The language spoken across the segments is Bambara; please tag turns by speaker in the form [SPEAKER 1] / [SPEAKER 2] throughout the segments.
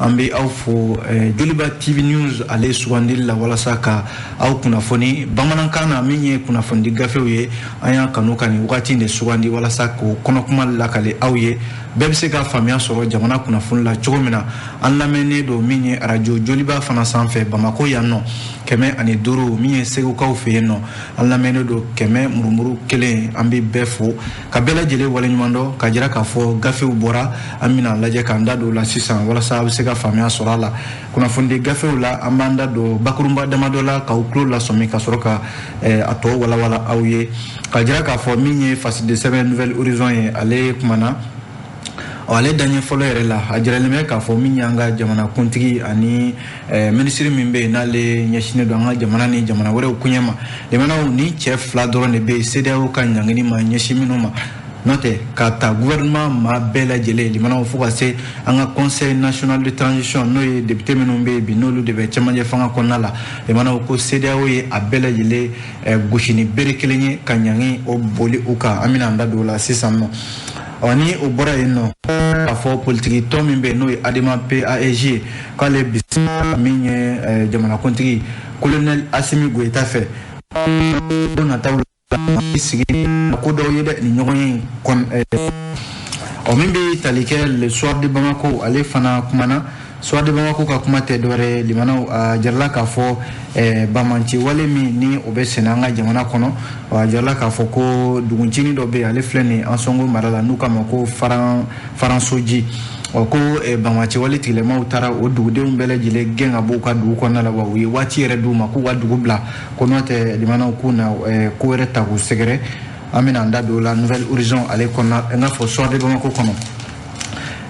[SPEAKER 1] An bɛ aw fo Joliba TV News ale sugandili la walasa ka aw kunnafoni bamanankan na, min ye kunnafonidi gafew ye. An y'a kanu ka nin wagati de sugandi walasa k'o kɔnɔkuma lakale aw ye, bɛɛ bɛ se ka faamuya sɔrɔ jamana kunnafoni la cogo min na. An lamɛnnen don min ye arajo Joliba fana sanfɛ Bamako yan nɔ, 105, min ye Segukaw fɛ yen nɔ, an lamɛnnen don 100.1. An bɛ bɛɛ fo ka bɛɛ lajɛlen waleɲuman dɔn, ka jira k'a fɔ gafew bɔra, an bɛna lajɛ k'an da don o la sisan walasa a bɛ se ka faamuya sɔrɔ a la. Kunnafonidi gafew la, an b'an da don bakurunba damadɔ la k'aw tulo lasɔmi ka sɔrɔ ka a tɔ walawala aw ye, ka jira k'a fɔ min ye fasidi sɛbɛn Nouvelle Horizon ye, ale kumana ale daɲɛ fɔlɔ yɛrɛ la. A jiralen bɛ k'a fɔ min y'an ka jamanakuntigi ani minisiri min bɛ yen, n'ale ɲɛsinnen don an ka jamana ni jamana wɛrɛw koɲɛ ma, jamanaw ni cɛ fila dɔrɔn de bɛ yen CEDEAO ka ɲangini ma ɲɛsin minnu ma. N'o tɛ, ka ta gouvernement maa bɛɛ lajɛlen, limanaw, fo ka se an ka Conseil national de transition, n'o ye député minnu bɛ yen bi, n'olu de bɛ cɛmancɛ fanga kɔnɔna la, limanaw, ko CEDEAO ye a bɛɛ lajɛlen gosi ni bere kelen ye ka ɲangi o boli u kan. An bɛna an da don o la sisan nɔ. Ɔ, ni o bɔra yen nɔ, k'a fɔ politiki tɔn min bɛ yen, n'o ye ADEMA PASJ ye, k'ale bisimila min ye jamanakuntigi colonel Assimi Goïta fɛ don nataw la sigi ko dɔw ye dɛ, ni ɲɔgɔn ye kɔn. Ɔ, min bɛ tali kɛ Le Soir de Bamako, ale fana kumana. Soir de Bamako ka kuma tɛ dɔwɛrɛ ye, limanaw, a jirala k'a fɔ banbanci wale min ni o bɛ senna an ka jamana kɔnɔ, a jirala k'a fɔ ko duguncinin dɔ bɛ yen, ale filɛ nin ye Ansongo mara la, n'u k'a ma ko Faransoji. Ɔ, ko banbanci wale tigilamaw taara o dugudenw bɛɛ lajɛlen gɛn ka bɔ u ka dugu kɔnɔna la, wa u ye waati yɛrɛ d'u ma k'u ka dugu bila, ko n'o tɛ, limanaw, k'u na ko wɛrɛ ta k'u sɛgɛrɛ. An bɛna an da don o la Nouvelle Horizon ale kɔnɔna, n k'a fɔ Soir de Bamako kɔnɔ.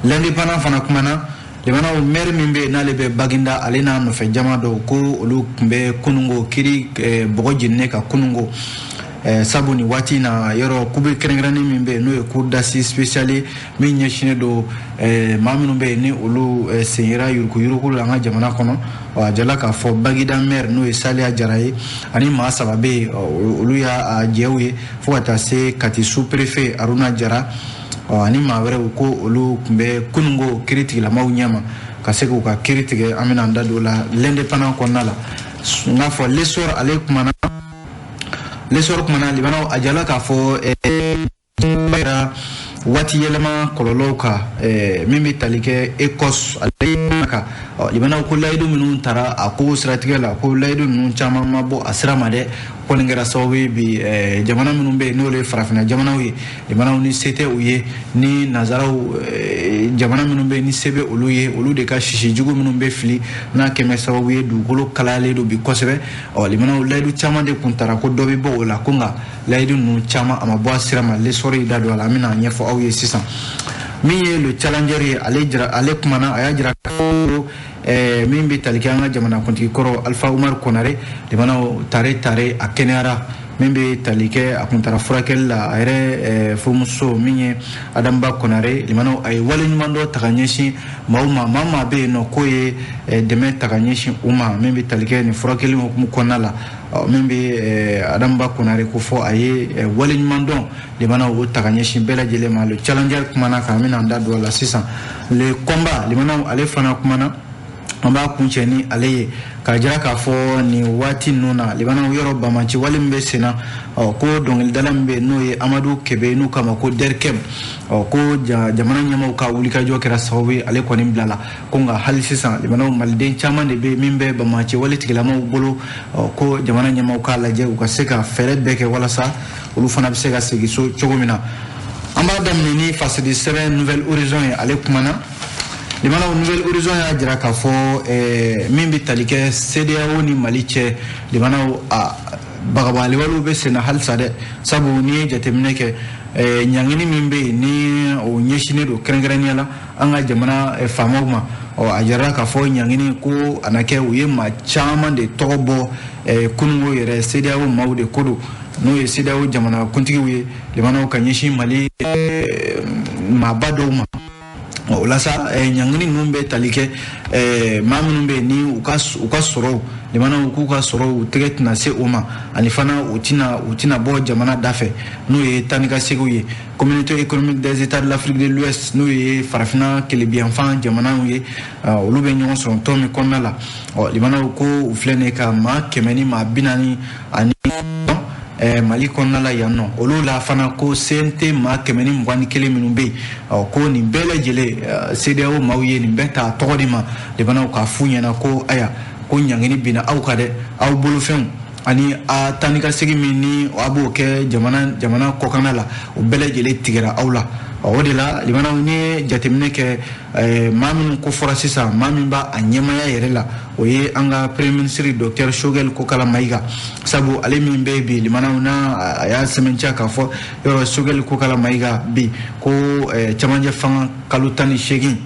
[SPEAKER 1] L'Indépendant fana kumana, limanaw, maire min bɛ yen, n'ale bɛ Baginda, ale n'a nɔfɛ jama dɔw, ko olu tun bɛ kununko kiri bɔgɔ jeninen ka kununko, sabu nin waati in na, yɔrɔ kube kɛrɛnkɛrɛnnen min bɛ yen, n'o ye cour d'assises spéciale min ɲɛsinnen don maa minnu bɛ yen, ni olu sen yera yuruguyurugu la an ka jamana kɔnɔ. A jala k'a fɔ Bagida maire, n'o ye Saliya Jara ye, ani maa saba bɛ yen, olu y'a jɛw ye, fo ka taa se Kati sous préfet Aruna Jara ani maa wɛrɛw, ko olu tun bɛ kununko kiiri tigilamaw ɲɛma ka se k'u ka kiiri tigɛ. An bɛna an da don o la L'Indépendant kɔnɔna la. N k'a fɔ L'Essor, ale kumana. L'Essor kumana, limanaw, a jala k'a fɔ kɛra waati yɛlɛma kɔlɔlɔw kan, min bɛ tali kɛ Écosse ale kan. Limanaw, ko layidu minnu tara a ko siratigɛ la, ko layidu ninnu caman ma bɔ a sira ma dɛ. Kɔni kɛra sababu ye bi, jamana minnu bɛ yen, n'olu ye farafinna jamanaw ye, limanaw, ni se tɛ u ye, ni nanzaraw jamana minnu bɛ yen, ni se bɛ olu ye, olu de ka sisi jugu minnu bɛ fili n'a kɛmɛ sababu ye dugukolo kalayalen don bi kosɛbɛ. Ɔ, limanaw, layidu caman de kun tara ko dɔ bɛ bɔ o la, ko nka layidu ninnu caman a ma bɔ a sira ma. L'Essor y'i da don a la, an bɛna ɲɛfɔ aw ye sisan. Min ye Le Challenger ye, ale jira, ale kumana, a y'a jira ko min bɛ tali kɛ an ka jamanakuntigi kɔrɔ Alpha Umar Konare, limanaw, tare tare a kɛnɛyara. Min bɛ tali kɛ a kun taara furakɛli la, a yɛrɛ furumuso min ye Adama Konare, limanaw, a ye waleɲuman dɔ ta ka ɲɛsin maaw ma, maa maa bɛ yen nɔ k'o ye dɛmɛ ta ka ɲɛsin u ma, min bɛ tali kɛ nin furakɛli hukumu kɔnɔna la. Min bɛ Adama Konare ko fɔ, a ye waleɲuman dɔn, limanaw, o ta ka ɲɛsin bɛɛ lajɛlen ma. Le Challenger kumana kan, an bɛna an da don a la sisan. Le Combat, limanaw, ale fana kumana, an b'a kuncɛ ni ale ye, k'a jira k'a fɔ nin waati ninnu na, limanaw, yɔrɔ banbanci wale min bɛ sen na, ɔ, ko dɔnkilidala min bɛ yen, n'o ye Amadu Kebe, n'u k'a ma ko Derkeb, ɔ, ko jamana ɲɛmaaw ka wulikajɔ kɛra sababu ye ale kɔni bilala, ko nka hali sisan, limanaw, maliden caman de bɛ min bɛ banbanci wale tigilamaw bolo. Ɔ, ko jamana ɲɛmaaw k'a lajɛ u ka se ka fɛɛrɛ bɛɛ kɛ walasa olu fana bɛ se ka segin so cogo min na. An b'a daminɛ ni fasidi sɛbɛn Nouvelle Horizon ye, ale kumana. Limanaw, Nouvelle Horizon y'a jira k'a fɔ min bɛ tali kɛ CEDEAO ni Mali cɛ, limanaw, a bagabagaliwalew bɛ senna halisa dɛ, sabu n'i ye jateminɛ kɛ, ɲangini min bɛ yen, ni o ɲɛsinnen don kɛrɛnkɛrɛnnenya la an ka jamana faamaw ma, ɔ, a jirala k'a fɔ ɲangini ko a na kɛ, u ye maa caman de tɔgɔ bɔ kununko yɛrɛ, CEDEAO maaw de ko don, n'o ye CEDEAO jamana kuntigiw ye, limanaw, ka ɲɛsin Mali maaba dɔw ma. O la sa, ɲangini ninnu bɛ tali kɛ maa minnu bɛ yen ni u ka sɔrɔw, limanaw k'u ka sɔrɔw u tɛgɛ tɛna se o ma, ani fana u tɛna bɔ jamana da fɛ, n'o ye taa ni ka seginw ye. Communauté économique des États de l'Afrique de l'Ouest, n'o ye farafinna kelebiyanfan jamanaw ye, olu bɛ ɲɔgɔn sɔrɔ tɔn min kɔnɔna la. Ɔ, limanaw ko u filɛ nin ye ka maa 140 ani Mali kɔnɔna la yan nɔ. Olu la fana ko CNT maa 121 minnu bɛ yen, ko nin bɛɛ lajɛlen CEDEAO maaw ye nin bɛɛ ta tɔgɔ de ma. Limanaw k'a f'u ɲɛna ko aya, ko ɲangini binna aw kan dɛ, aw bolofɛnw ani a taa ni ka segin min ni a b'o kɛ jamana kɔkanna la, o bɛɛ lajɛlen tigɛra aw la. O de la, limanaw, n'i ye jateminɛ kɛ, maa minnu ko fɔra sisan, maa min b'a a ɲɛmaya yɛrɛ la, o ye an ka premier ministre docteur Choguel Kokalla Maïga. Sabu ale min bɛ bi, limanaw, n'a a y'a sɛmɛntiya k'a fɔ yɔrɔ Choguel Kokalla Maïga bi ko cɛmancɛ fanga kalo 18.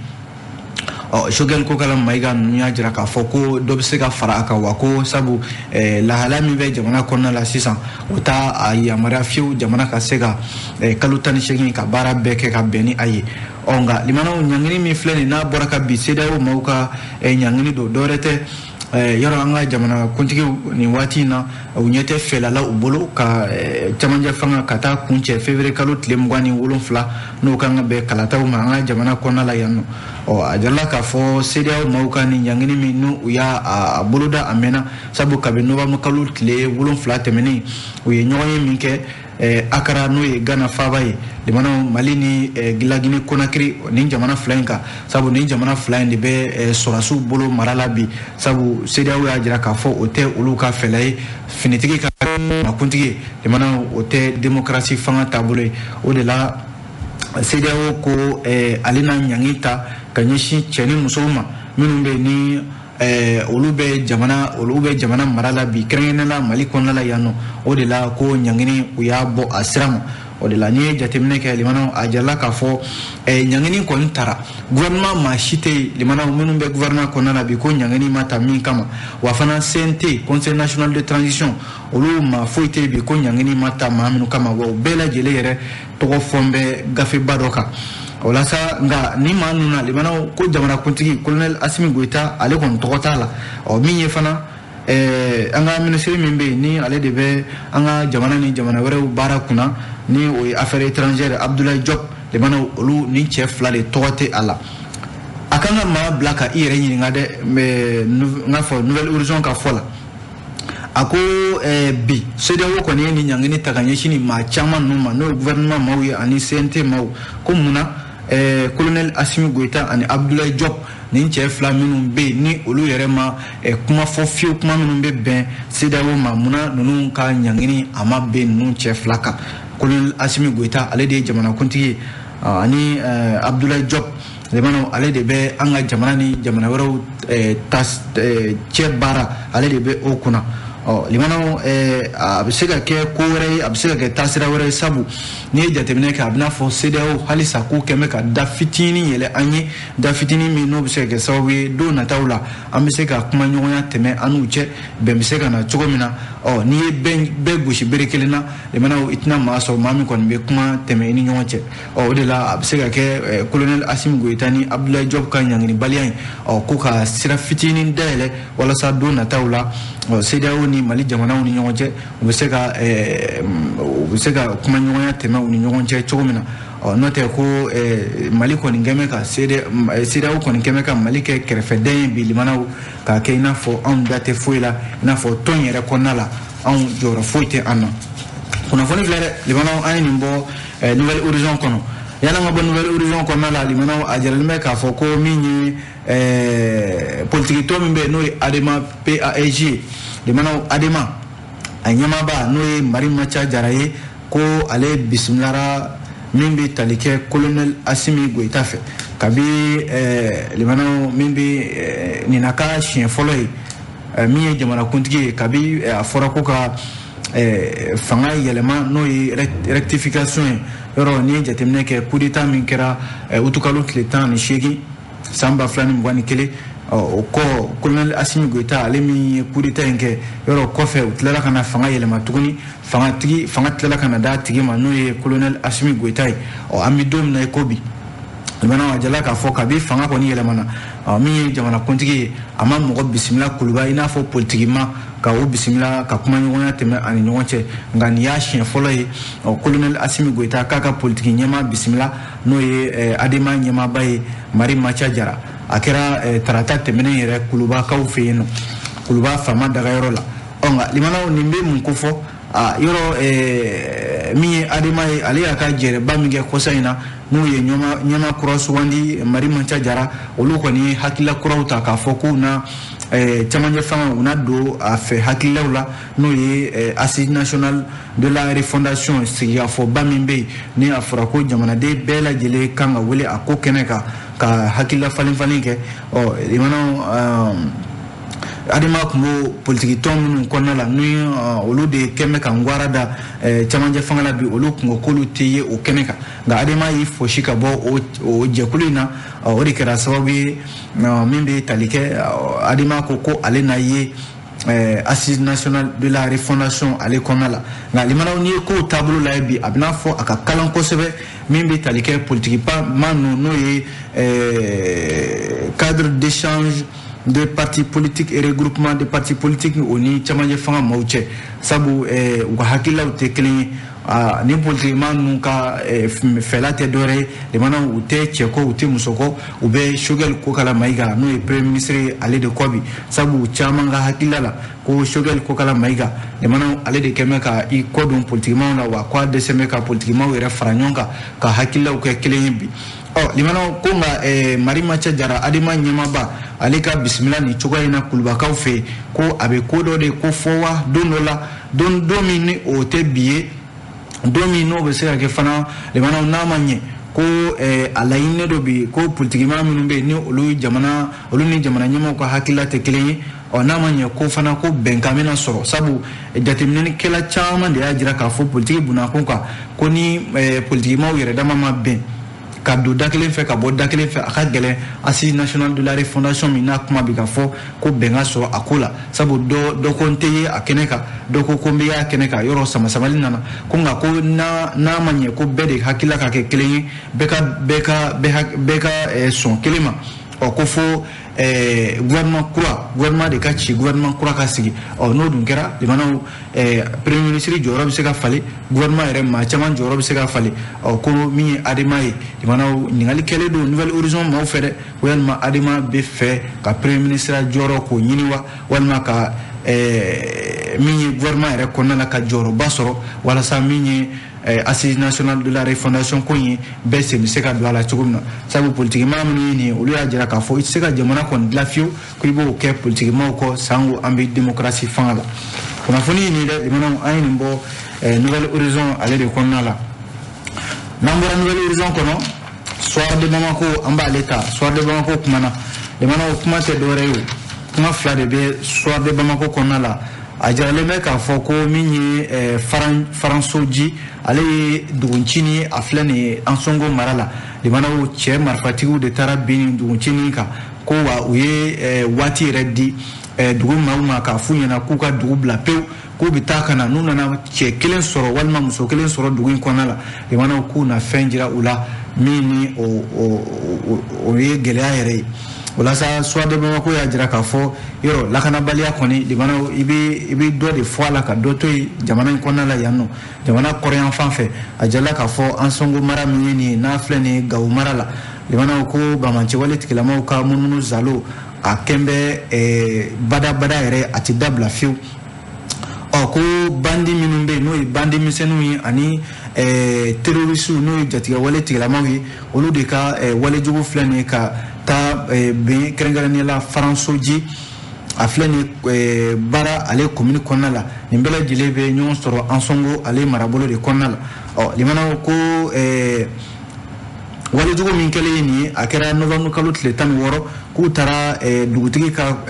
[SPEAKER 1] Ɔ, Choguel Kokalla Maïga ninnu y'a jira k'a fɔ ko dɔ bɛ se ka fara a kan wa, ko sabu lahalaya min bɛ jamana kɔnɔna la sisan, o t'a a yamaruya fiyewu jamana ka se ka kalo 18 ka baara bɛɛ kɛ ka bɛn ni a ye. Ɔ, nka limanaw, ɲangini min filɛ nin n'a bɔra ka bi, CEDEAO maaw ka ɲangini don, dɔwɛrɛ tɛ. Yɔrɔ an ka jamana kuntigiw nin waati in na, u ɲɛ tɛ fɛla la u bolo ka cɛmancɛ fanga ka taa kuncɛ février kalo tile 27, n'o kan ka bɛn kalataw ma an ka jamana kɔnɔna la yan nɔ. Ɔ, a jirala k'a fɔ CEDEAO maaw ka nin ɲangini min n'u u y'a a boloda, a mɛnna, sabu kabi novembre kalo tile 7 tɛmɛnen, u ye ɲɔgɔn ye min kɛ Accra, n'o ye Ghana faaba ye. Limanaw, Mali ni Laginɛ Conakry, nin jamana fila in kan, sabu nin jamana fila in de bɛ sɔrɔdasiw bolo mara la bi, sabu CEDEAO y'a jira k'a fɔ o tɛ olu ka fɛla ye, finitigi ka kuntigi ye. Limanaw, o tɛ démocratie fanga taabolo ye. O de la CEDEAO ko ale na ɲangi ta ka ɲɛsin cɛ ni musow ma minnu bɛ ni olu bɛ jamana mara la bi, kɛrɛnkɛrɛnnenya la Mali kɔnɔna la yan nɔ. O de la ko ɲangini u y'a bɔ a sira ma. O de la n'i ye jateminɛ kɛ, limanaw, a jirala k'a fɔ ɲangini kɔni tara gouvernement maa si tɛ yen, limanaw, minnu bɛ gouvernement kɔnɔna la bi, ko ɲangini ma ta min kama. Wa fana CNT, Conseil national de transition, olu maa foyi tɛ yen bi ko ɲangini ma ta maa minnu kama, wa u bɛɛ lajɛlen yɛrɛ tɔgɔ fɔn bɛ gafeba dɔ kan. O la sa, nka ni maa ninnu na, limanaw, ko jamanakuntigi colonel Assimi Goïta, ale kɔni tɔgɔ t'a la. Ɔ, min ye fana an ka minisiri min bɛ yen ni ale de bɛ an ka jamana ni jamana wɛrɛw baara kunna, ni o ye affaires étrangères, Abdoulaye Diop, limanaw, olu ni cɛ fila de tɔgɔ tɛ a la. A kan ka maa bila ka i yɛrɛ ɲininka dɛ. N k'a fɔ Nouvel Horizon ka fɔ la, a ko bi CEDEAO kɔni ye nin ɲangini ta ka ɲɛsin nin maa caman ninnu ma, n'o ye gouvernement maaw ye ani CNT maaw, ko munna colonel Assimi Goïta ani Abdoulaye Diop, nin cɛ fila minnu bɛ yen ni olu yɛrɛ ma kuma fɔ fiyewu, kuma minnu bɛ bɛn CEDEAO ma, munna ninnu ka ɲangini a ma bɛn ninnu cɛ fila kan? Colonel Assimi Goïta, ale de ye jamanakuntigi ye, ani Abdoulaye Diop, limanaw, ale de bɛ an ka jamana ni jamana wɛrɛw ta cɛ baara, ale de bɛ o kunna. Ɔ, limanaw, a bɛ se ka kɛ ko wɛrɛ ye, a bɛ se ka kɛ taasira wɛrɛ ye, sabu n'i ye jateminɛ kɛ, a bɛ n'a fɔ CEDEAO halisa k'u kɛn bɛ ka da fitinin yɛlɛ an ye, da fitinin min n'o bɛ se ka kɛ sababu ye don nataw la an bɛ se ka kuma ɲɔgɔnya tɛmɛ an n'u cɛ, bɛn bɛ se ka na cogo min na. Ɔ, n'i ye bɛɛ gosi bere kelen na, limanaw, i tɛna maa sɔrɔ maa min kɔni bɛ kuma tɛmɛ i ni ɲɔgɔn cɛ. Ɔ, o de la a bɛ se ka kɛ colonel Assimi Goïta ni Abdoulaye Diop ka ɲanginibaliya in, ɔ, ko ka sira fitinin dayɛlɛ walasa don nataw la, ɔ, CEDEAO ni Mali jamanaw ni ɲɔgɔn cɛ, u bɛ se ka kuma ɲɔgɔnya tɛmɛ u ni ɲɔgɔn cɛ cogo min na. Ɔ, n'o tɛ ko Mali kɔni kɛn bɛ ka CEDEAO kɔni kɛn bɛ ka Mali kɛ kɛrɛfɛdɛn ye bi, limanaw, k'a kɛ i n'a fɔ anw da tɛ foyi la, i n'a fɔ tɔn yɛrɛ kɔnɔna la anw jɔyɔrɔ foyi tɛ an na. Kunnafoni filɛ dɛ, limanaw, an ye nin bɔ Nouvel Horizon kɔnɔ. Yan'an ka bɔ Nouvel Horizon kɔnɔna la, limanaw, a jiralen bɛ k'a fɔ ko min ye politiki tɔn min bɛ yen, n'o ye ADEMA PASJ ye, limanaw, ADEMA a ɲɛmaaba, n'o ye Mari Maca Jara ye, ko ale bisimilara min bɛ tali kɛ colonel Assimi Goïta fɛ kabi, limanaw, min bɛ nin na ka siɲɛ fɔlɔ ye min ye jamanakuntigi ye kabi a fɔra ko ka fanga yɛlɛma, n'o ye rectification ye. Yɔrɔ n'i ye jateminɛ kɛ, coup d'état min kɛra utukalo tile 18 san 2021, o kɔ, colonel Assimi Goïta, ale min ye coup d'état in kɛ, yɔrɔ kɔfɛ u tilala ka na fanga yɛlɛma tuguni, fangatigi fanga tilala ka na d'a tigi ma, n'o ye colonel Assimi Goïta ye. Ɔ, an bɛ don min na i ko bi, Limanaw a jala k'a fɔ kabi fanga kɔni yɛlɛmana, min ye jamanakuntigi ye, a ma mɔgɔ bisimila Kuluba i n'a fɔ politikima ka o bisimila ka kumaɲɔgɔnya tɛmɛ ani ɲɔgɔn cɛ. Nka nin y'a siɲɛ fɔlɔ ye colonel Assimi Goïta k'a ka politiki ɲɛmaa bisimila, n'o ye ADEMA ɲɛmaaba ye Mari Macha Jara. A kɛra tarata tɛmɛnen yɛrɛ Kulubakaw fɛ yen nɔ, Kuluba faama dagayɔrɔ la. Ɔ nka limanaw nin bɛ mun ko fɔ? Yɔrɔ min ye ADEMA ye, ale y'a ka jɛrɛba min kɛ kɔsa in na, n'o ye ɲɛma kura sugandi Mari Macha Jara, olu kɔni ye hakilila kuraw ta k'a fɔ k'u na camancɛ fanga u na don a fɛ hakililaw la, n'o ye Assise nationale de la refondation, sigikafɔba min bɛ yen ni a fɔra ko jamanaden bɛɛ lajɛlen kan ka wele a ko kɛnɛ kan ka hakilila falen falen kɛ. Ɔ limanaw, ADEMA tun b'o politiki tɔn minnu kɔnɔna la, ni olu de kɛn bɛ ka ngwara da camancɛ fanga la bi, olu kun ko k'olu tɛ ye o kɛnɛ kan. Nka ADEMA y'i fosi ka bɔ o jɛkulu in na. O de kɛra sababu ye min bɛ tali kɛ, ADEMA ko ko ale na ye Assise nationale de la refondation ale kɔnɔna la. Nka limanaw, n'i ye kow taabolo lajɛ bi, a bɛna fɔ a ka kalan kosɛbɛ min bɛ tali kɛ politiki ma ninnu, n'o ye cadre d'échange de partis politiques et regroupement de partis politiques, o ni camancɛ fanga maaw cɛ, sabu u ka hakililaw tɛ kelen ye. Ni politikima ninnu ka fɛla tɛ dɔwɛrɛ ye, limanaw, u tɛ cɛ kɔ, u tɛ muso kɔ, u bɛ Choguel Kokala Maïga, n'o ye premier ministre ye, ale de kɔ bi, sabu caman ka hakilila la ko Choguel Kokala Maïga, limanaw, ale de kɛn bɛ ka i kɔ don politikimaw la, wa ko a dɛsɛ bɛ ka politikimaw yɛrɛ fara ɲɔgɔn kan ka hakililaw kɛ kelen ye bi. Ɔ limanaw, ko nka Mari Macha Jara, ADEMA ɲɛmaaba, ale ka bisimila nin cogoya in na Kulubakaw fɛ yen, ko a bɛ ko dɔ de ko fɔ wa don dɔ la, don min ni o tɛ bi ye, don min n'o bɛ se ka kɛ fana. Limanaw, n'a ma ɲɛ ko a laɲininen dɔ bi ko politikima minnu bɛ yen ni olu jamana, olu ni jamana ɲɛmaaw ka hakilila tɛ kelen ye, ɔ n'a ma ɲɛ ko fana ko bɛnkan bɛna sɔrɔ, sabu jateminɛlikɛla caman de y'a jira k'a fɔ politiki bunakun kan ko ni politikimaw yɛrɛ dama ma bɛn ka don da kelen fɛ ka bɔ da kelen fɛ, a ka gɛlɛn Assise nationale de la refondation min n'a kuma bɛ ka fɔ ko bɛn ka sɔrɔ a ko la, sabu dɔ ko n tɛ ye a kɛnɛ kan, dɔ ko ko n bɛ ye a kɛnɛ kan, yɔrɔ sama-samali nana. Ko nka ko n'a ma ɲɛ ko bɛɛ de hakilila ka kɛ kelen ye, bɛɛ ka sɔn kelen ma, ɔ ko fo gouvernement kura, gouvernement de ka ci, gouvernement kura ka sigi. Ɔ n'o dun kɛra, limanaw, premier ministre jɔyɔrɔ bɛ se ka falen, gouvernement yɛrɛ maa caman jɔyɔrɔ bɛ se ka falen. Ɔ ko min ye ADEMA ye, limanaw, ɲininkali kɛlen don Nouvel Horizon maaw fɛ dɛ, ko yalima ADEMA bɛ fɛ ka premier ministre jɔyɔrɔ k'o ɲini wa, walima ka min ye gouvernement yɛrɛ kɔnɔna la ka jɔyɔrɔba sɔrɔ, walasa min ye Assise nationale de la refondation ko in ye, bɛɛ sen bɛ se ka don a la cogo min na, sabu politikimaa minnu ye nin ye, olu y'a jira k'a fɔ i tɛ se ka jamana kɔni dilan fiyewu ko i b'o kɛ politikimaw kɔ, sango an bɛ démocratie fanga la. Kunnafoni ye nin dɛ, limanaw, an ye nin bɔ Nouvel Horizon ale de kɔnɔna la. N'an bɔra Nouvel Horizon kɔnɔ, Soir de Bamako an b'ale ta. Soir de Bamako kumana, limanaw, kuma tɛ dɔwɛrɛ ye, o kuma fila de bɛ Soir de Bamako kɔnɔna la. A jiralen bɛ k'a fɔ ko min ye Faransoji, ale ye duguncinin ye, a filɛ nin ye Ansongo mara la. Limanaw, cɛ marifatigiw de taara bin nin duguncinin kan, ko wa u ye waati yɛrɛ di dugu maaw ma k'a f'u ɲɛna k'u ka dugu bila pewu, k'u bɛ taa ka na n'u nana cɛ kelen sɔrɔ walima muso kelen sɔrɔ dugu in kɔnɔna la, limanaw, k'u na fɛn jira u la min ni o ye gɛlɛya yɛrɛ ye. O la sa, Soir de Bamako y'a jira k'a fɔ yɔrɔ lakanabaliya kɔni, limanaw, i bɛ dɔ de fɔ a la ka dɔ to yen jamana in kɔnɔna la yan nɔ, jamana kɔrɔyan fan fɛ. A jirala k'a fɔ Ansongo mara min ye nin ye, n'a filɛ nin ye Gawo mara la, limanaw, ko banbaanciwale tigilamaw ka munumunu zalo a kɛn bɛ badabada yɛrɛ, a tɛ dabila fiyewu. Ɔ ko bandi minnu bɛ yen, n'o ye bandi misɛnninw ye ani terrorisiw, n'o ye jatigɛwale tigilamaw ye, olu de ka walejugu filɛ nin ye ka taa bin kɛrɛnkɛrɛnnenya la Faransoji, a filɛ nin ye baara ale commune kɔnɔna la. Nin bɛɛ lajɛlen bɛ ɲɔgɔn sɔrɔ Ansongo ale marabolo de kɔnɔna la. Ɔ limanaw, ko walejugu min kɛlen ye nin ye, a kɛra novembre kalo tile 16, k'u taara dugutigi ka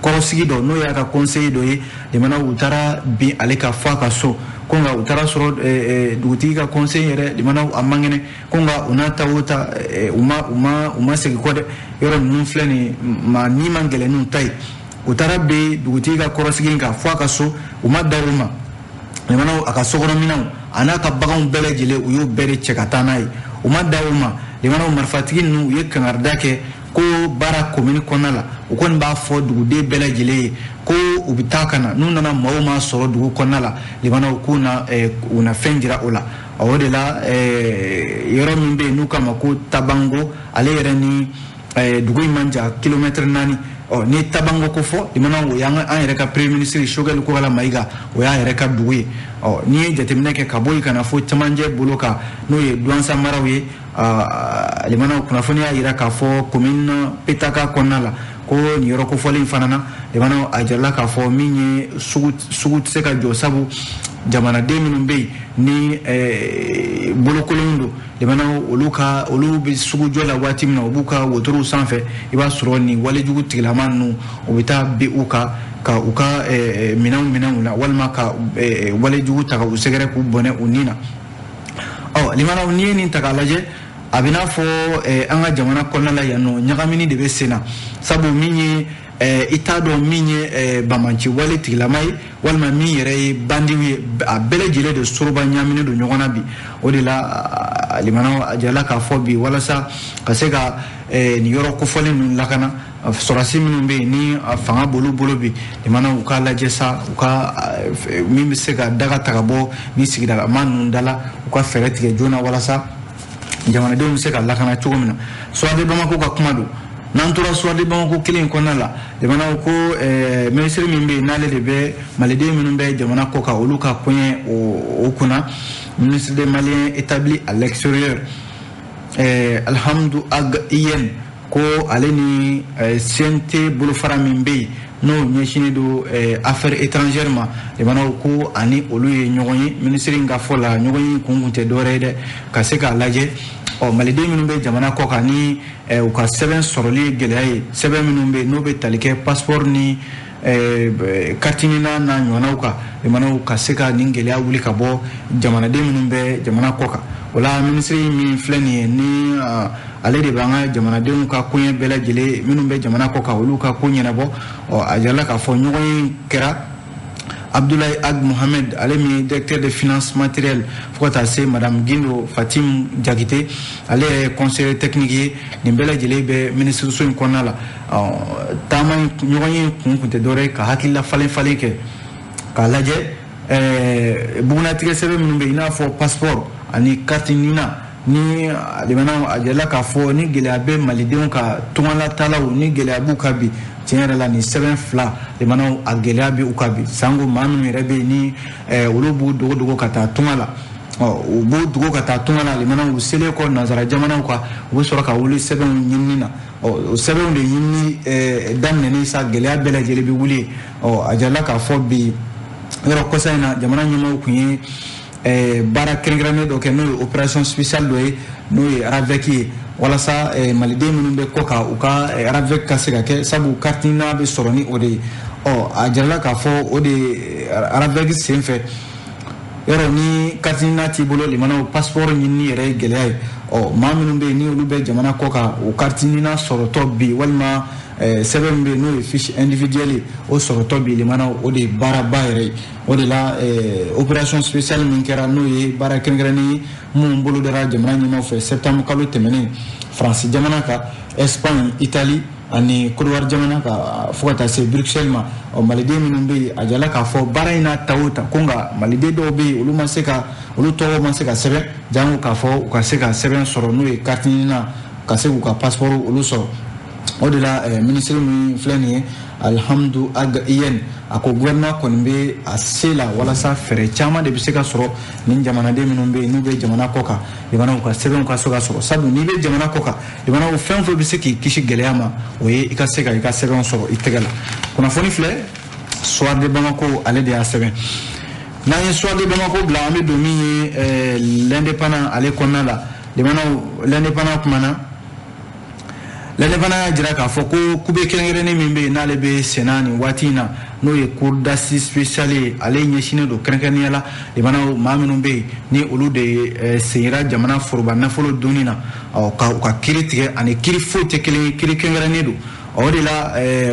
[SPEAKER 1] kɔrɔsigi dɔ, n'o y'a ka conseiller dɔ ye, limanaw, u taara bin ale ka fɔ a ka so, ko nka u taara sɔrɔ dugutigi ka conseiller yɛrɛ, limanaw, a man kɛnɛ. Ko nka u n'a ta o ta, u ma segin kɔ dɛ, yɔrɔ ninnu filɛ nin maa ni man gɛlɛn n'u ta ye. U taara bin dugutigi ka kɔrɔsigi kan fɔ a ka so, u ma da o ma, limanaw, a ka sokɔnɔminɛnw a n'a ka baganw bɛɛ lajɛlen, u y'o bɛɛ de cɛ ka taa n'a ye. U ma da o ma, limanaw marifatigi ninnu u ye kangarida kɛ ko baara commune kɔnɔna la, u kɔni b'a fɔ duguden bɛɛ lajɛlen ye ko u bɛ taa ka na, n'u nana maaw ma sɔrɔ dugu kɔnɔna la, limanaw k'u na u na fɛn jira o la. O de la yɔrɔ min bɛ yen n'u k'a ma ko Tabango, ale yɛrɛ ni dugu in man jan kilomɛtiri 4. Ɔ ni Tabango ko fɔ, limanaw o y'an an yɛrɛ ka premier ministre Choguel Kokalla Maïga, o y'a yɛrɛ ka dugu ye. Ɔ n'i ye jateminɛ kɛ ka bɔ yen ka na fo cɛmancɛ bolo kan, n'o ye Duwansa maraw ye, limanaw kunnafoni y'a jira k'a fɔ commune Petaka kɔnɔna la ko nin yɔrɔ kofɔlen in fana na, limanaw a jirala k'a fɔ min ye sugu tɛ se ka jɔ, sabu jamanaden minnu bɛ yen ni bolokolon don, limanaw olu bɛ sugu jɔ la waati min na, u b'u ka wotorow sanfɛ, i b'a sɔrɔ nin walejugu tigilama ninnu u bɛ taa bin u kan ka u ka minɛnw minɛ u la, walima ka walejugu ta ka u sɛgɛrɛ k'u bɔnɛ u ni na. Ɔ limanaw n'i ye nin ta k'a lajɛ, a bɛ n'a fɔ an ka jamana kɔnɔna la yan nɔ ɲagamini de bɛ sen na, sabu min ye i t'a dɔn min ye bamanci wale tigilama ye walima min yɛrɛ ye bandiw ye, a bɛɛ lajɛlen de soroba ɲagaminen don ɲɔgɔn na bi. O de la limanaw a jirala k'a fɔ bi walasa ka se ka nin yɔrɔ kofɔlen ninnu lakana, sɔrɔdasi minnu bɛ yen ni fanga b'olu bolo bi, limanaw u k'a lajɛ sa, u ka min bɛ se ka daga ta ka bɔ ni sigidalama ninnu da la, u ka fɛɛrɛ tigɛ joona walasa jamanadenw bɛ se ka lakana cogo min na. Soir de Bamako ka kuma don. N'an tora Soir de Bamako kelen in kɔnɔna la, jamanaw ko minisiri min bɛ yen n'ale de bɛ maliden minnu bɛ jamana kɔ kan olu ka koɲɛ o kunna, ministre des Maliens établi à l'extérieur Alhamdou Ag Iyene, ko ale ni CNT bolofara min bɛ yen n'o ɲɛsinnen don affaires étrangères ma, jamanaw ko ani olu ye ɲɔgɔn ye. Minisiri in ka fɔ la, ɲɔgɔn ye kun tɛ dɔwɛrɛ ye dɛ, ka se k'a lajɛ ɔ maliden minnu bɛ jamana kɔ kan ni u ka sɛbɛn sɔrɔli ye gɛlɛya ye, sɛbɛn minnu bɛ yen n'o bɛ tali kɛ passeport ni carte NINA n'a ɲɔgɔnnaw kan, jamanaw ka se ka nin gɛlɛya wuli ka bɔ jamanaden minnu bɛ jamana kɔ kan. O la minisiri min filɛ nin ye ni ale de b'an ka jamanadenw ka koɲɛ bɛɛ lajɛlen minnu bɛ jamana kɔ kan olu ka ko ɲɛnabɔ, ɔ a jirala k'a fɔ ɲɔgɔn ye kɛra Abdoulaye Ag Mohamed, ale min ye directeur de finance matérielle, fo ka taa se madame Guindo Fatim Diakité, ale yɛrɛ ye conseiller technique ye. Nin bɛɛ lajɛlen bɛ minisiriso in kɔnɔna la. Taama ɲɔgɔn ye kun tɛ dɔwɛrɛ ye ka hakilila falen falen kɛ k'a lajɛ bugunnatigɛ sɛbɛn minnu bɛ yen i n'a fɔ passeport ani carte NINA, ni limanaw a jirala k'a fɔ ni gɛlɛya bɛ malidenw ka tungalatalaw ni gɛlɛya b'u kan bi, tiɲɛ yɛrɛ la nin sɛbɛn fila limanaw a gɛlɛya bɛ u kan bi, sango maa minnu yɛrɛ bɛ yen ni olu b'u dogo dogo ka taa tunga la, ɔ u b'u dogo ka taa tunga la, limanaw u selen kɔ nanzara jamanaw kan, u bɛ sɔrɔ ka wuli sɛbɛnw ɲinini na. Ɔ o sɛbɛnw de ɲinini daminɛnen sa, gɛlɛya bɛɛ lajɛlen bɛ wuli. Ɔ a jirala k'a fɔ bi yɔrɔ kɔsa in na jamana ɲɛmaaw kun ye baara kɛrɛnkɛrɛnnen dɔ kɛ, n'o ye opération spéciale dɔ ye, n'o ye RAVEC ye, walasa maliden minnu bɛ kɔ kan u ka RAVEC ka se ka kɛ, sabu carte NINA bɛ sɔrɔ ni o de ye. Ɔ a jirala k'a fɔ o de RAVEC senfɛ, yɔrɔ ni carte NINA t'i bolo, limanaw passeport ɲinini yɛrɛ ye gɛlɛya ye. Ɔ maa minnu bɛ yen ni olu bɛ jamana kɔ kan, o carte NINA sɔrɔtɔ bi, walima sɛbɛn min bɛ yen n'o ye fiche individuelle ye, o sɔrɔtɔ bi, limanaw o de ye baaraba yɛrɛ ye. O de la opération spéciale min kɛra, n'o ye baara kɛrɛnkɛrɛnnen ye minnu bolo dara jamana ɲɛmaaw fɛ septembre kalo tɛmɛnen Faransi jamana kan, Espagne, Italie ani Côte d'Ivoire jamana kan, fo ka taa se Bruxelles ma. Ɔ maliden minnu bɛ yen, a jirala k'a fɔ baara in n'a ta o ta ko nka maliden dɔw bɛ yen olu ma se ka olu tɔgɔ ma se ka sɛbɛn, jango k'a fɔ u ka se ka sɛbɛn sɔrɔ n'o ye carte NINA, ka se k'u ka passeport olu sɔrɔ. O de la minisiri min filɛ nin ye Alhamdou Ag Iyene, a ko gouvernement kɔni bɛ a se la walasa fɛɛrɛ caman de bɛ se ka sɔrɔ nin jamanaden minnu bɛ yen n'u bɛ jamana kɔ kan, jamanaw ka sɛbɛnw ka se ka sɔrɔ, sabu n'i bɛ jamana kɔ kan, jamanaw fɛn o fɛn bɛ se k'i kisi gɛlɛya ma, o ye i ka se ka i ka sɛbɛnw sɔrɔ i tɛgɛ la. Kunnafoni filɛ Soir de Bamako, ale de y'a sɛbɛn. N'an ye Soir de Bamako bila, an bɛ don min ye l'Indépendant ale kɔnɔna la. Jamanaw l'Indépendant kumana, l'Indépendant y'a jira k'a fɔ ko kube kɛrɛnkɛrɛnnen min bɛ yen n'ale bɛ senna nin waati in na, n'o ye cour d'assises spéciale ye, ale ɲɛsinnen don kɛrɛnkɛrɛnnenya la jamanaw maa minnu bɛ yen ni olu de seginna jamana foroba nafolo dunni na, ɔ ka u ka kiiri tigɛ ani kiiri foyi tɛ kelen ye, kiiri kɛrɛnkɛrɛnnen don. O de la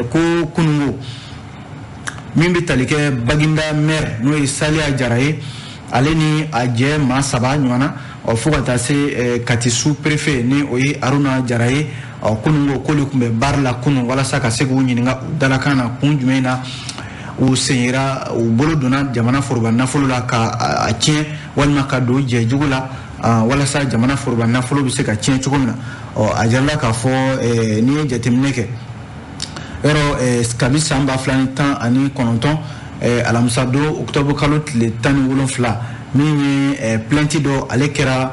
[SPEAKER 1] ko kununko min bɛ tali kɛ Baginda maire n'o ye Saliya Jara ye, ale ni a jɛ maa 3 ɲɔgɔn na, Ɔ, fo ka taa se Kati sous préfet, ni o ye Aruna Jara ye. Ɔ, kunun ko k'olu tun bɛ baara la kunun walasa ka se k'u ɲininka u dalakan na, kun jumɛn na u senyera, u bolo donna jamana foroba nafolo la ka a tiɲɛ, walima ka don jɛjugu la walasa jamana foroba nafolo bɛ se ka tiɲɛ cogo min na. Ɔ, a jirala k'a fɔ, n'i ye jateminɛ kɛ yɔrɔ, kabi san 2019, alamisa don, octobre kalo tile 17, min ye plainte dɔ ale kɛra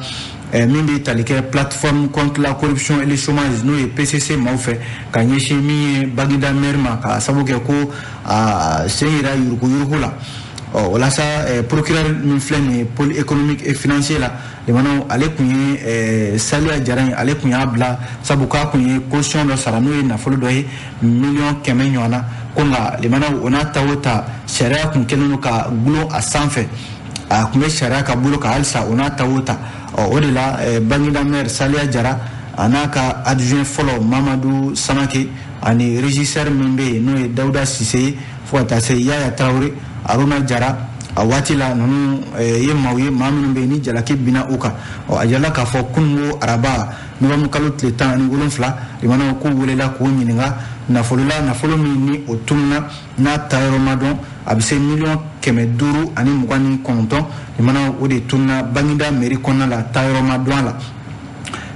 [SPEAKER 1] min bɛ tali kɛ Plateforme contre la corruption et le chômage, n'o ye PCC maaw fɛ, ka ɲɛsin min ye Baginda maire ma, ka sababu kɛ ko a sen yira yuruguyurugu la. Ɔ, walasa procureur min filɛ nin ye pôle économique et financier la, limanaw, ale kun ye Saliya Jara in, ale kun y'a bila sabu k'a kun ye caution dɔ sara, n'o ye nafolo dɔ ye, miliyɔn 100 ɲɔgɔn na. Ko nka limanaw, o n'a ta o ta, sariya kun kɛlen don ka gulon a sanfɛ, a kun bɛ sariya ka bolo kan halisa, o n'a ta o ta. Ɔ, o de la Baginda maire Saliya Jara, a n'a ka adjoint fɔlɔ Mamadu Samake, ani régisseur min bɛ yen, n'o ye Dawuda Sise ye, fo ka taa se Yaya Tarawele, Aruna Jara, a waati la ninnu ye maaw ye, maa minnu bɛ yen ni jalaki binna u kan. Ɔ, a jirala k'a fɔ kununko araba, novembre kalo tile 17, limanaw, k'u welela k'u ɲininka nafolo la, nafolo min ni o tununa, n'a taayɔrɔ ma dɔn, a bɛ se miliyɔn 529. Limanaw, o de tununa Baginda mairie kɔnɔna la, taayɔrɔ ma dɔn a la,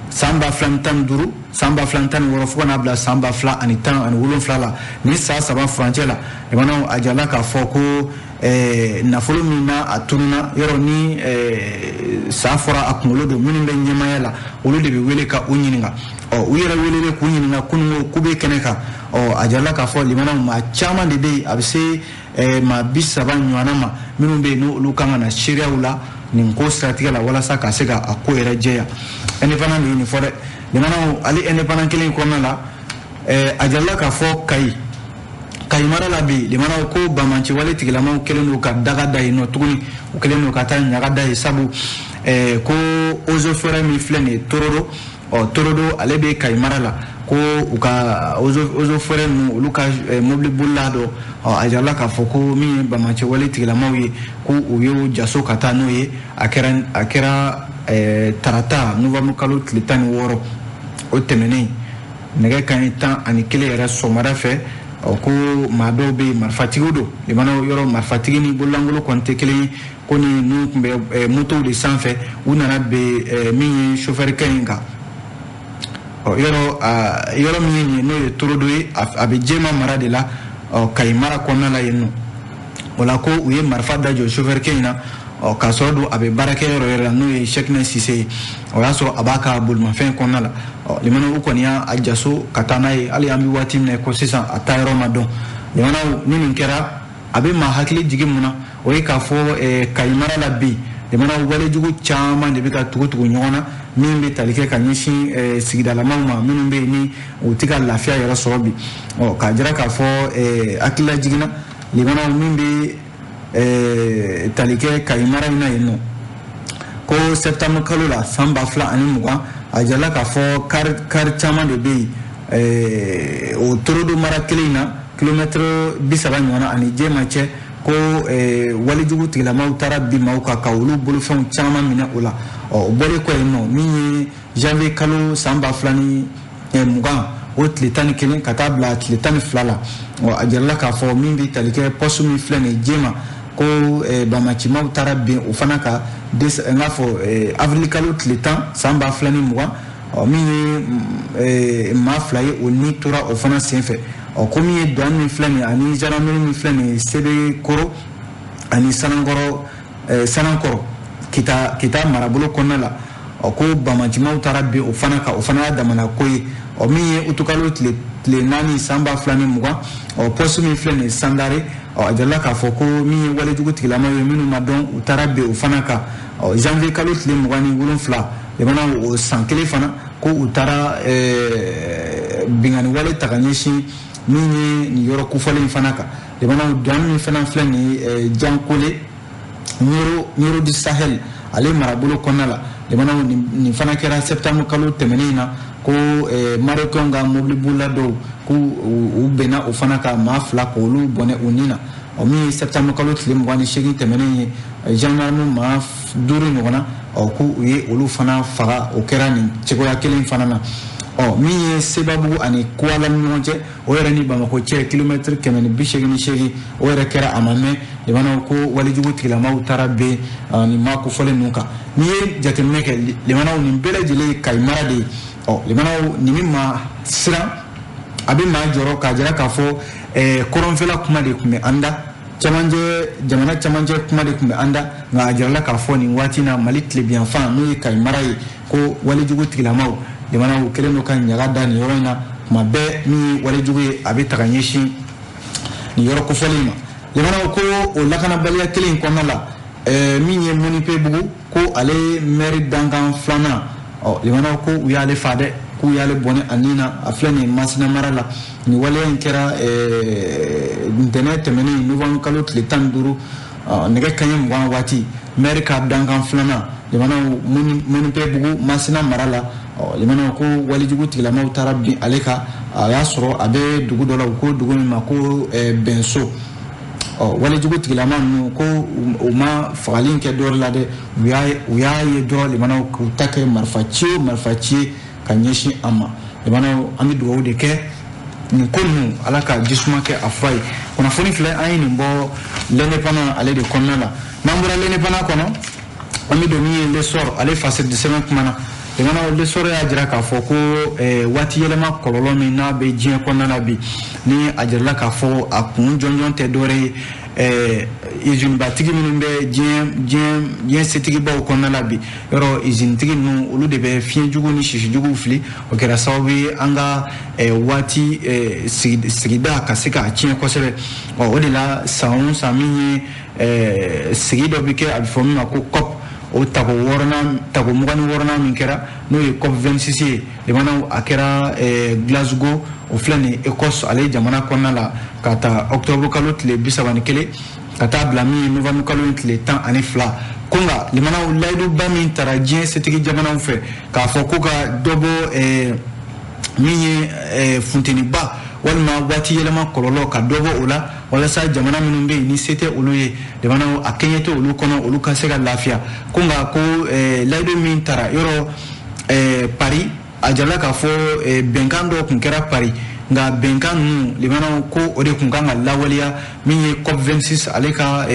[SPEAKER 1] san 2015, san 2016, fo ka n'a bila san 2017 la. Ni san 3 furancɛ la, limanaw, a jirala k'a fɔ ko nafolo min na a tununa yɔrɔ, ni sa fɔra a kunkolo don, minnu bɛ ɲɛmaaya la, olu de bɛ wele ka u ɲininka. Ɔ, u yɛrɛ welelen k'u ɲininka kununko k'u bɛ kɛnɛ kan. Ɔ, a jirala k'a fɔ limanaw, maa caman de bɛ yen, a bɛ se maa 30 ɲɔgɔnna ma, minnu bɛ yen n'olu kan ka na seereyaw la nin ko siratigɛ la, walasa ka se ka a ko yɛrɛ jɛya. Indépendant de ye nin fɔ dɛ. Limanaw, ale Indépendant kelen kɔnɔna la, a jirala k'a fɔ Kayi mara la bi, limanaw, ko banbaanci wale tigilamaw kɛlen don ka daga da yen nɔ tuguni, u kɛlen don ka taa ɲaga da yen, sabu ko eaux et forêts min filɛ nin ye Torodo, ɔ, Torodo ale bɛ Kayi mara la, ko u ka eaux et forêts ninnu, olu ka mobili bolila dɔ, ɔ, a jirala k'a fɔ ko min ye banbaanci wale tigilamaw ye, ko u y'o jaso ka taa n'o ye. A kɛra tarata, novembre kalo tile 16, o tɛmɛnen, nɛgɛ kanɲɛ 11 yɛrɛ sɔgɔmada fɛ. Ɔ, ko maa dɔw bɛ yen, marifatigiw don. Limanaw, yɔrɔ marifatigi ni bololankolon kɔni tɛ kelen ye, ko ni ninnu tun bɛ motow de sanfɛ, u nana ben min ye sofɛrikɛ in kan. Ɔ, yɔrɔ yɔrɔ min ye nin ye, n'o ye Torodo ye, a bɛ Jɛma mara de la, ɔ, Kayi mara kɔnɔna la yen nɔ. O la, ko u ye marifa da jɔ sofɛrikɛ in na, ɔ, k'a sɔrɔ don a bɛ baarakɛ yɔrɔ yɛrɛ la, n'o ye Sɛkinɛ Sise ye. O y'a sɔrɔ a b'a ka bolimafɛn kɔnɔna la. Ɔ, limanaw, u kɔni y'a jaso ka taa n'a ye. Hali an bɛ waati min na ko sisan, a taa yɔrɔ ma dɔn. Limanaw, ni nin kɛra, a bɛ maa hakili jigin mun na? O ye k'a fɔ Kayi mara la bi, limanaw, walejugu caman de bɛ ka tugu tugu ɲɔgɔn na, min bɛ tali kɛ ka ɲɛsin sigidalamaw ma, minnu bɛ yen ni u tɛ ka lafiya yɛrɛ sɔrɔ bi. Ɔ, k'a jira k'a fɔ hakilila jiginna, limanaw, min bɛ tali kɛ Kayi mara in na yen nɔ, ko septembre kalo la san 2020, a jirala k'a fɔ kari caman de bɛ yen o Torodo mara kelen in na, kilomɛtiri 30 ɲɔgɔnna ani Jɛma cɛ, ko walejugu tigilamaw taara bin maaw kan ka olu bolofɛnw caman minɛ o la. Ɔ, o bɔlen kɔ yen nɔ, min ye janvier kalo san 2020, o tile 11 ka taa bila tile 12 la, ɔ, a jirala k'a fɔ min bɛ tali kɛ poste min filɛ nin ye Jɛma, ko bamacimaw taara bin o fana kan, n k'a fɔ avril kalo tile 10 san 2020. Ɔ, min ye maa 2 ye, o ni tora o fana senfɛ. Ɔ, ko min ye douane min filɛ nin ye ani gendarmerie min filɛ nin ye Sebekoro ani Sanankɔrɔ, Kita marabolo kɔnɔna la, ɔ, ko bamacimaw taara bin o fana kan, o fana y'a damana ko ye. Ɔ, min ye utukalo tile 4 san 2020, ɔ, poste min filɛ nin ye Sandare, ɔ, a jirala k'a fɔ ko min ye walejugu tigilamaw ye minnu ma dɔn, u taara bin o fana kan. Ɔ, janvier kalo tile 27, jamana o san kelen fana, ko u taara binkanni wale ta ka ɲɛsin min ye nin yɔrɔ kofɔlen in fana kan. Jamana douane min fana filɛ nin ye Jankole, Nioro du Sahel ale marabolo kɔnɔna la, jamana, nin fana kɛra septembre kalo tɛmɛnen in na, ko Marocain ka mobili bolila dɔw, ko u bɛnna o fana ka maa 2 k'olu bɔnɛ u ni na. Ɔ, min ye septembre kalo tile 28 tɛmɛnen ye, gendarme maa 5 ɲɔgɔnna, Ɔ, ko u ye olu fana faga, o kɛra nin cogoya kelen fana na. Ɔ, min ye Sebabugu ani Kuwala ni ɲɔgɔn cɛ, o yɛrɛ ni Bamakɔ cɛ kilomɛtiri 188, o yɛrɛ kɛra a ma mɛn. Limanaw, ko walejugu tigilamaw taara ben nin maa kofɔlen ninnu kan. N'i ye jateminɛ kɛ, limanaw, nin bɛɛ lajɛlen ye Kayi mara de ye. Ɔ, limanaw, nin bɛ maa siran, a bɛ maa jɔrɔ k'a jira k'a fɔ kɔrɔnfɛla kuma de tun bɛ an da, camancɛ, jamana camancɛ kuma de tun bɛ an da. Nka a jirala k'a fɔ nin waati na, Mali tilebiyanfan, n'o ye Kayi mara ye, ko walejugu tigilamaw, limanaw, kɛlen don ka ɲaga da nin yɔrɔ in na. Tuma bɛɛ, min ye walejugu ye, a bɛ taga ɲɛsin nin yɔrɔ kofɔlen ma. Limanaw, ko o lakanabaliya kelen in kɔnɔna la, min ye Monipebugu, ko ale mɛri dankan filanan, ɔ, limanaw, ko u y'ale fa dɛ, k'u y'ale bɔnɛ a nin na. A filɛ nin ye Masina mara la. Nin waleya in kɛra ntɛnɛn tɛmɛnen, novembre kalo tile 15, nɛgɛ kaɲɛ 20 waati, mɛri ka dankan filanan, limanaw, Monipebugu, Masina mara la. Ɔ, limanaw, ko walejugu tigilamaw taara bin ale kan. A y'a sɔrɔ a bɛ dugu dɔ la, u ko dugu min ma ko Bɛnso. Ɔ, walejugu tigilama ninnu, ko u ma fagali in kɛ dɔwɛrɛ la dɛ, u y'a ye dɔrɔn, limanaw, k'u ta kɛ marifa ci o marifa ci ye ka ɲɛsin an ma. Limanaw, an bɛ dugawu de kɛ nin ko ninnu, Ala ka jisuma kɛ a fura ye. Kunnafoni filɛ, an ye nin bɔ L'Indépendant ale de kɔnɔna la. N'an bɔra L'Indépendant kɔnɔ, an bɛ don min ye L'Essor ale fasiri sɛbɛn kuma na. Limanaw, L'Essor y'a jira k'a fɔ ko waati yɛlɛma kɔlɔlɔ min n'a bɛ diɲɛ kɔnɔna la bi, ni a jirala k'a fɔ a kun jɔnjɔn tɛ dɔwɛrɛ ye, usine-batigi minnu bɛ diɲɛ setigibaw kɔnɔna la bi, yɔrɔ usine-tigi ninnu, olu de bɛ fiɲɛjugu ni sisijuguw fili. O kɛra sababu ye an ka waati sigida ka se k'a tiɲɛ kosɛbɛ. Ɔ, o de la, san o san, min ye sigi dɔ bɛ kɛ, a bɛ fɔ min ma ko COP, o tako wɔɔrɔnan, tako 26nan min kɛra, n'o ye COP 26 ye, limanaw, a kɛra Glasgow, o filɛ nin ye Écosse ale jamana kɔnɔna la, ka ta octobre kalo tile 31 ka taa bila min ye novembre kalo in tile 12. Ko nka, limanaw, layiduba min tara diɲɛ setigi jamanaw fɛ k'a fɔ ko ka dɔ bɔ min ye funteniba walima waati yɛlɛma kɔlɔlɔ, ka dɔ bɔ o la, walasa jamana minnu bɛ yen ni se tɛ olu ye, jamanaw, a kɛɲɛ tɛ olu kɔnɔ, olu ka se ka lafiya. Ko nka, ko layidu min tara yɔrɔ Paris, a jirala k'a fɔ bɛnkan dɔw tun kɛra Paris, nka bɛnkan ninnu, limanaw, ko o de tun kan ka lawaleya min ye COP 26 ale ka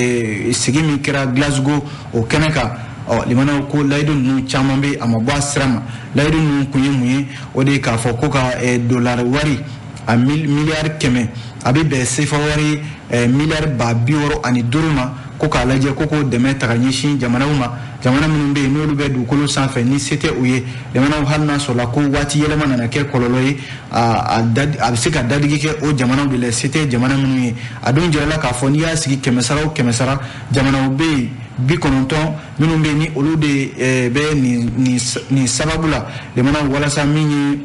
[SPEAKER 1] sigi min kɛra Glasgow, o kɛnɛ kan. Ɔ, limanaw, ko layidu ninnu caman bɛ, a ma bɔ a sira ma. Layidu ninnu kun ye mun ye? O de ye k'a fɔ ko ka dolari wari a miliyari 100, a bɛ bɛn sefa wari miliyari 605 ma, ko k'a lajɛ ko k'o dɛmɛ ta ka ɲɛsin jamanaw ma, jamana minnu bɛ yen n'olu bɛ dugukolo sanfɛ ni se tɛ u ye. Jamanaw, hali n'a sɔrɔla ko waati yɛlɛma nana kɛ kɔlɔlɔ ye, a bɛ se ka dadigi kɛ o jamanaw de la, se tɛ jamana minnu ye. A dun jirala k'a fɔ n'i y'a sigi kɛmɛ sara o kɛmɛ sara, jamanaw bɛ yen 90 minnu bɛ yen ni olu de bɛ nin sababu la, jamanaw, walasa min ye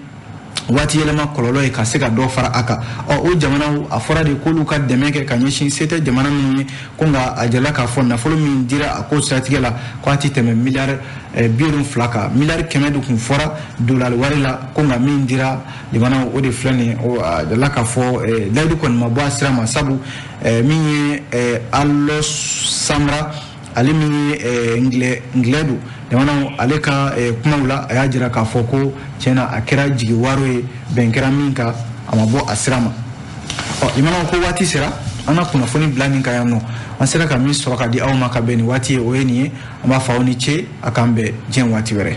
[SPEAKER 1] waati yɛlɛma kɔlɔlɔ ye, ka se ka dɔ fara a kan. Ɔ, o jamanaw, a fɔra de k'olu ka dɛmɛ kɛ ka ɲɛsin se tɛ jamana minnu ye. Ko nka, a jirala k'a fɔ nafolo min dira a ko siratigɛ la, ko a ti tɛmɛ miliyari 70 kan. Miliyari 100 de tun fɔra dolari wari la. Ko nka min dira, limanaw, o de filɛ nin ye. A jirala k'a fɔ layidu kɔni ma bɔ a sira ma, sabu min ye Alok Samra, ale min ye ngilɛ don, jamanaw, ale ka kumaw la, a y'a jira k'a fɔ ko tiɲɛna, a kɛra jigi waro ye. Bɛn kɛra min kan, a ma bɔ a sira ma. Ɔ, limanaw, ko waati sera an ka kunnafoni bila nin kan yan nɔ. An sera ka min sɔrɔ ka di aw ma ka bɛn nin waati ye, o ye nin ye. An b'a fɔ aw ni ce, a k'an bɛn diɲɛ waati wɛrɛ.